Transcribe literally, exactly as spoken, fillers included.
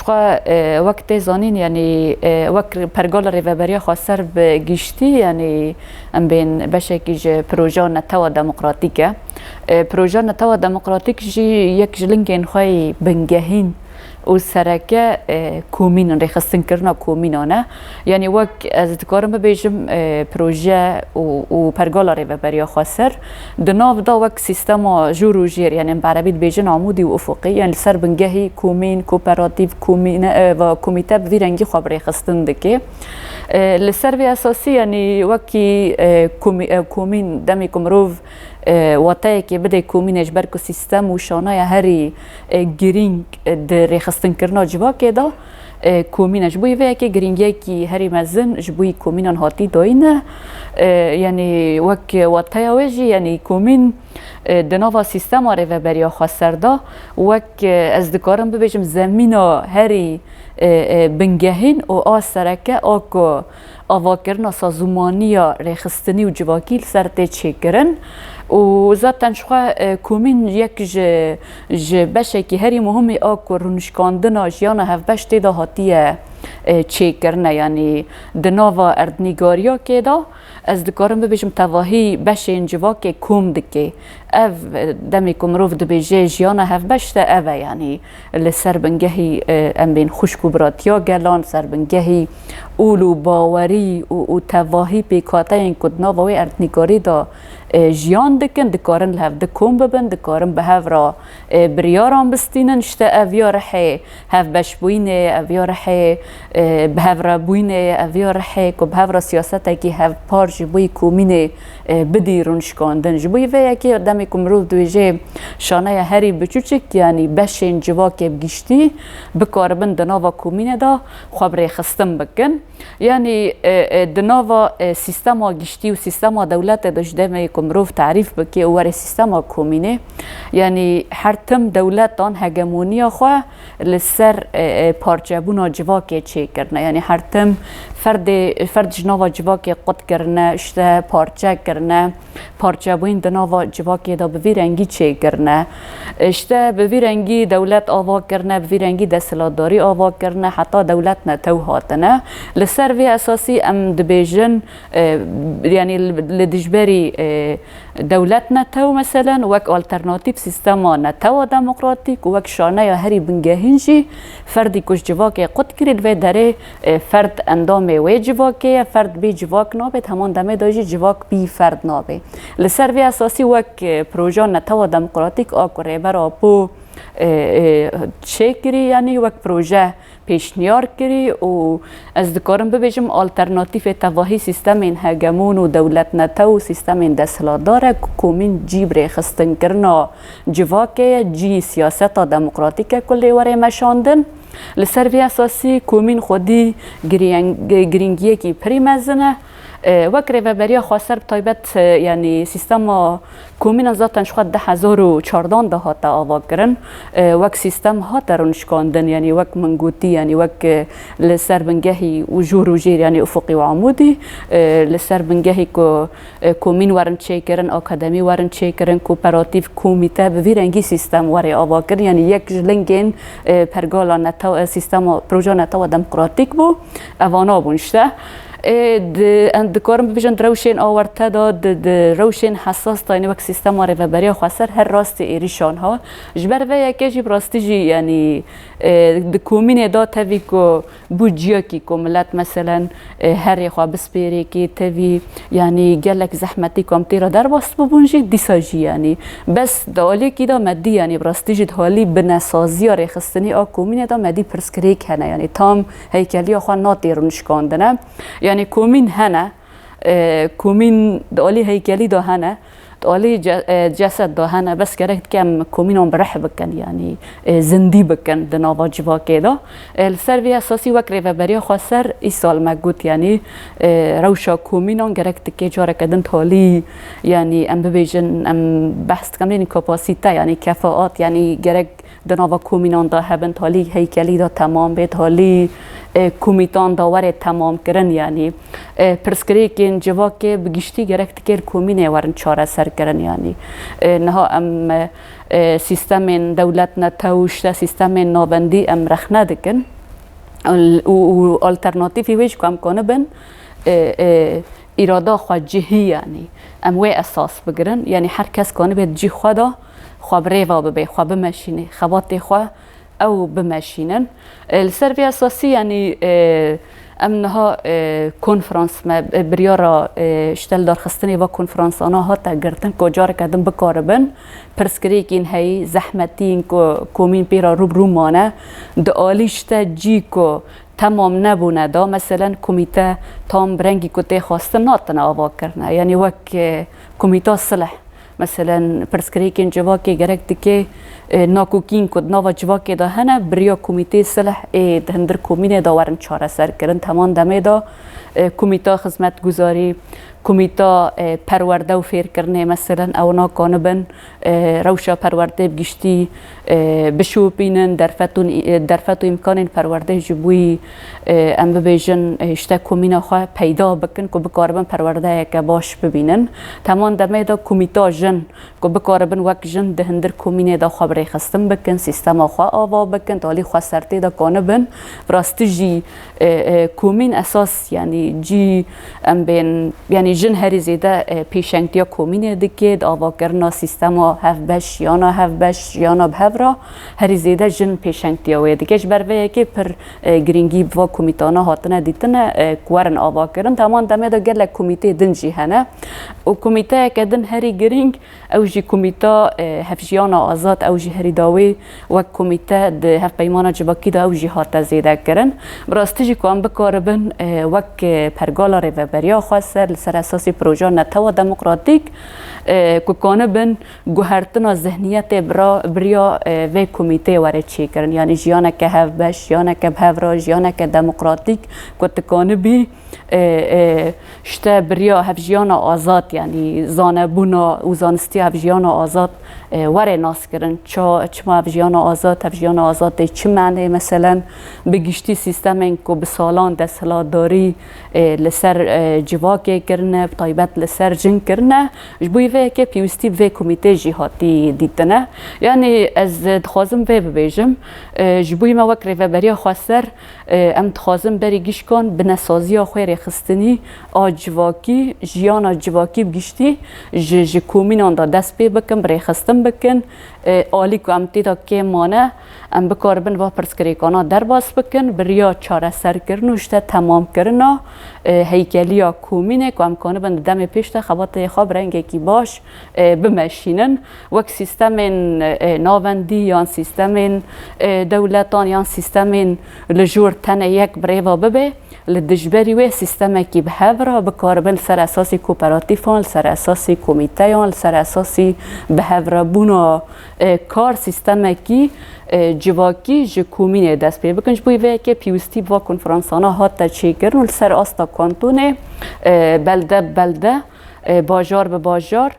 Xwe, e, wek tê zanîn, yanî, e, wek pergala rêveberiya xweser bi giştî, yanî em bên beşekî ji proja netewa demokratîk e. E, proja netewa demokratîk jî yek ji lingên xwe yî bingehîn û sereke, e, komîn in, rêxistinkirina komînan e. Yanî wek ez dikarim bibêjim, e, proje û, û pergala rêveberiya xweser di nav de wek sîstema jûr û jêr, yanî em bi erebî dibêjin amûdî û ufuqî, yanî li ser bingehî komîn, kooperatîf, komîne, e, va komîte bi vî rengî xwe bi rêxistin dike. E, li ser vê esasî, yanî wekî, e, komî-, e, komîn demê ku mirov, e, wateyekê bidê komînê ji ber ku sîstem û şanaya herî, e, girîng, e, di rêxistinkirina civakê de, e, komîn e. Ji bo vê yekê girîngiyekî herî mezin ji bo komînan hatî dayîn e. E, yanî wek wateya wê jî, yanî komîn, e, di nava sîstema rêveberiya xweser de wek, e, ez dikarim bibêjim zemîna herî, e, e, bingehîn û a sereke a ku avakirina sazûmaniya rêxistinî û civakî li ser tê çêkirin. Û zaten ji xwe, e, komîn yek ji, ji beşekî herî muhimî a ku rûnişkandina jiyana hevbeş tê de hatiye, e, çêkirine, yanî di nava erdnîgariyakê de ez dikarim bibêjim tevahî beşên civakê kom dike. Ev, e, demê ku mirov dibêje jiyana hevbeş de ev e, yanî li ser bingehî, e, em bên xwişk û biratiya gelan, ser bingehî ûl û bawerî û, û tevahî pêkhateyên ku di nava wê erdnîgarî de, e, jiyan dikin, dikarin li hevdi kom bibin, dikarin bi hev re, e, biryaran bistînin. Îşte ev ya rihê hevbeşbûyînê, ev ya rihê, e, bi hev re bûyînê, ev ya rihê ku bi hev re siyasetekî hevpar ji bo komînê, e, bidî rûnişkandin. Ji bo vê yekê demê ku mirov dibêje şaneya herî biçûçik, yanî beşên civakê bi giştî bikaribin di nava komînê de xwe bi rêxistin bikin. Yanî, e, e, di nava, e, sîstema giştî û sîstema dewletê de ji demê ku mirov tarîf bike û were sîstema komînê, yanî her tim dewletan hegemoniya xwe li ser, e, e, parçebûna civakê çêkirine. Yanî her tim ferdê, ferd ji nava civakê qut kirine, işte parçe kirine, parçebûyîn di nava civakê de bi vî rengî çêkirine. Îşte bi vî rengî dewlet ava kirine, bi vî rengî desthilatdarî ava kirine, heta dewlet netew hatine. Li ser vê esasî em dibêjin, e, yanî li, li dijberî, e, dewlet netew, meselen, wek alternatîf sîstema netewa demokratîk û wek şaneya herî bingehîn jî ferdî ku ji civakê qut kirî, li vê derê, e, ferd endamê wê civakê ye, ferd bê civak nabe, di heman demê de jî civak bî ferd nabe. Li ser vê esasî wek, e, proja netewa demokratîk a ku Rêber Apo, e, e, çêkirî, yanî wek proje pêşniyar kirî û ez dikarim bibêjim alternatîfê tevahî sîstemên hegemon û dewletnetew û sîstemên desthilatdar e ku komîn cî bi rêxistinkirina civakê ye, cî siyaseta demokratîk e ku lê were meşandin. Li ser vê esasî komîn xwedî giriyeng-, girîngiyekî pirî mezin e. E, wek rêveberiya xweser bi taybet, e, yanî sîstema komînan zaten ji xwe di du hezar û çardan de hate avakirin. E, wek sîstem hate rûnişkandin, yanî wek min gotî, yanî wek, e, li ser bingehî û jûr û jêr, yanî ufuqî û amûdî, e, li ser bingehî ku, e, komîn werin çêkirin, akademî werin çêkirin, kooperatîf, komîte, bi vî rengî sîstem were avakirin. Yanî yek ji lingên, e, pergala netew-, e, sîstema, proja netewa demokratîk bû. Evana bûn işte. Ê, di, em dikarin bibêjin di rewşên awarte de, di, di rewşên hesas de, yanî wek sîstema rêveberiya xweser her rastî êrîşan ha. Ji ber vê yekê jî bi rastî jî, yanî, e, di komînê de tevî ku bû ciyekî ku milet, meselen, e, herê xwe bispêrê kê tevî, yanî gelek zehmetî ku em tê re derbas bibûn jî, dîsa jî, yanî bes di aliyekî de me dî, yanî bi rastî jî di halî binesaziya rêxistinê a komînê de me dî pirsgirêk hene, yanî tam heykeliya xwe natê rûnişkandine. Yanî komîn hene, e, komîn di alî heykelî de hene, di alî ce-, e, cesed de hene, bes gerek dike em komînan bi rih bikin, yanî, e, zindî bikin di nava civakê de. E, li ser vê esasî wek rêveberiya xweser îsal me got, yanî, e, rewşa komînan gerek dike careke din talî, yanî em bibêjin, em behs dikin, em bêjin kapasîte, yanî kefaat, yanî gerek di nava komînan de hebin, talî heykelî de temam bê, talî, e, komîtan de were temamkirin, yanî, e, pirsgirêkên civakê bi giştî gerek dikir komînê werin çareserkirin, yanî, e, niha em, e, sîstemên dewletnetew, işte sîstemên navendî em rexne dikin. û, û alternatîfî wê jî ku em kanibin, e, e, îrada xwe cihî, yanî em wê esas bigirin, yanî her kes kanibe di cî xwe de xwe bi rê ve bibe, xwe bimeşîne, xebatê xwe ew bimeşînin. E, li ser vê esasî, yanî, e, em niha, e, konferans me, e, biryara, e, ji te li darxistinê ve konferansana hate girtin ku careke din bikaribin pirsgirêkên heyî, zehmetiyên ku komîn pê re rû bi rû mane, di alî ji te cî ku temam nebûne de, meselen, komîte tam bi rengî ku tê xwestin natine avakirine. Yanî wek, e, komîta sileh. Meselen, pirsgirêkên civakê gerek dike, e, nakokîn ku di nava civakê de hene, bi riya komîteyê sileh ê di hundir komînê de werin çareserkirin. Heman demê de, e, komîta xizmetguzarî, komîta, e, perwerde û fêrkirinê, meselen, ew nakanibin, e, rewşa perwerdê bi giştî, e, bişopînin, derfet û, e, derfet û îmkanên perwerdê ji bo, e, em bibêjin, e, ji te komîna xwe peyda bikin ku bikaribin perwerdeyeke baş bibînin. Heman demê de komîta jin ku bikaribin wek jin di hundir komînê de xwe bi rêxistin bikin, sîstema xwe ava bikin, talî xwe sertê de kanibin. Bi rastî jî, e, e, komîn esas, yanî cî em bên, yanî jin herî zêde, e, pêşengtiya komînê dike, di avakirina sîstema hevbeş, jiyana hevbeş, jiyana bi hev re herî zêde jin pêşengtiya wê dike. Ji ber vê yekê pir, e, girîngî bi va komîtana hatine dîtine, e, ku werin avakirin. Heman demê de gelek komîtê din jî hene û komîteyeke din herî girîng, ew jî komîta, e, hevjiyana azad, ew jî herî dawî wek komîte di hevpeymana civakî de ew jî hate zêdekirin. Bi rastî jî ku em bikaribin, e, wek, e, pergala rêveberiya xweser li ser esasî projeya netewa demokratîk, e, ku kanibin guhertina zihniyetê bira-, biriya, e, vê komîteyê were çêkirin. Yanî jiyaneke hevbeş, jiyaneke bi hev re, jiyaneke demokratîk ku tu kanibî, e, e, ji te biriya hevjiyana azad, yanî zanebûna û zanistiya hevjiyana azad, e, were naskirin. Ça-, çima hevjiyana azad, hevjiyana azad tê çi manê? Meselen, bi giştî sîstemên ku bi salan desthilatdarî, e, li ser, e, civakê kirine, bi taybet li ser jin kirine, ji bo vê yekê pêwîstî bi vê komîtê jî hatî dîtine. Yanî ez dixwazim vê bibêjim, e, ji bo me wek rêveberiya xweser, e, em dixwazin berî gişkan bi nesaziya xwe rêxistinî a civakî, jiyana civakî bi giştî ji, ji komînan de dest pê bikin, bi rêxistin bikin. E, alî ku em tê de kêm mane, em bikaribin va pirsgirêkana derbas bikin, bi riya çareserkirin û ji te temamkirina, e, heykeliya komînê ku em kanibin di demê pêş de xebatê xwe bi rengekî baş, e, bimeşînin. Wek sîstemên, e, navendî yan sîstemên, e, dewletan yan sîstemên li jor tenê yek bi rê ve bibe, li dijberî wê sîstemekî bi hev re bikaribin li ser esasî kooperatîfan, li ser esasî komîteyan, li ser esasî bi hev re bûna, e, kar sîstemekî, e, civakî ji komînê dest pê bikin. Ji bo vê yekê pêwîstî bi va konferansana hate çêkirin û li ser asta kantonê, e, belde bi belde, e, bajar bi bajar,